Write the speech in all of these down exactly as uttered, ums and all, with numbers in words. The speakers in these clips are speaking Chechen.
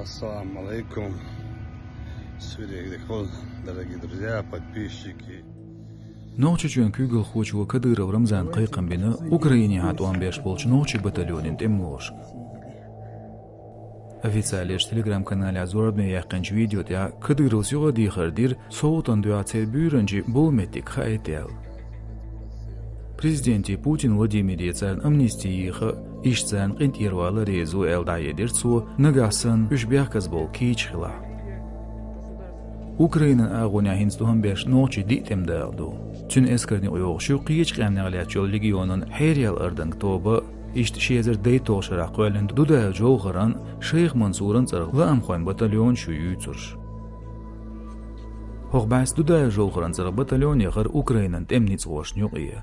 Ассаламу алейкум. Свидетели, дорогие друзья, подписчики. Нохчийчоьнан куьйгалхочо Кадыров Рамзана кхайкхам бина Украинехьа тӀом беш болчу нохчийн батальонийн тӀемалошка. Официалан телеграм-каналехь зорбане яьккхинчу видео тӀехь Кадыровс юха а дехар дира, совгӀатана дуьхьа церан буьйранчийн болу меттиг хаийта аьлла. Президенте Путин Владимире царна амнисти еха а, иштта царна къинтӀера вала а реза ву аьлла дӀахьедира цо, нагахь санна уьш бехказа болу кийча хилахь. Украинан агӀонехь хӀинца тӀом беш нохчийн диъ тӀеман дакъа ду. Цуьнан эскарна юкъа йогӀуш ю кхечу къаьмнех лаьтташ йолу легионан хьераелла орденан тоба а, иштта ши эзар дейтталгӀачу шарахь кхоьллина Дудаев Джовхаран, Шейх Мансуран цӀарах лаамхойн батальонаш ю юьйцурш. ХӀокху бӀаьста Дудаев Джовхаран цӀарах батальон яхара Украинан тӀеман ницкъахошна юкъе.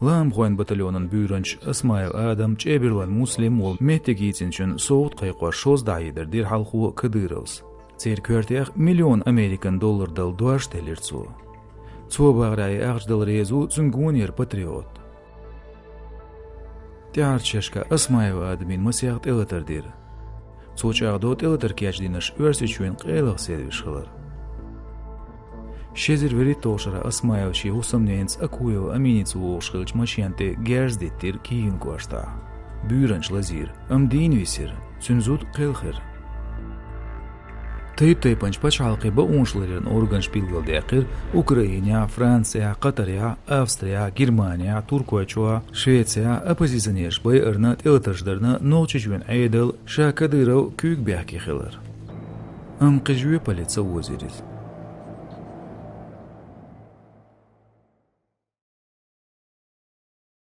Лаамхойн батальонан буьйранчаш Осмаев Адам, ЧӀеберлойн Муслим волу меттиг йийцинчун совгӀат кхайкхош шозза дӀахьедар дира хьалхо Кадыровс. Церан коьртех миллион американ доллар дала дош делира цо. Цо бахарехь, и ахча дала реза ву цуьнан гонера патриот. ТӀаьхьарчу шерашкахь Осмаев Адамна масех тӀелатар дира. Цо чӀагӀдо тӀелатар кечдинарш Оьрсийчоьнан къайлаха сервисаш хилар. Ши эзар вуьрхӀитталгӀачу шарахь Осмаев шен хӀусамненца Акуева Аминица вогӀуш хиллачу машен тӀе герз диттира Киевн кӀоштахь. Буьйранча лазийра, амма дийна висира, цуьнан зуда кхелхира. Тайп-тайпанчу пачхьалкхийн бакъонашларъяран органаша билгалдаьккхира Украинехь, Францехь, Катарехь, Австрехь, Германехь, Туркойчохь, Швецехь оппозиционераш байарна, тӀелатарш дарна Нохчийчоьнан Ӏедал, ша Кадыров куьйга бехке хилар. Амма кхин жоьпалле ца озийра иза.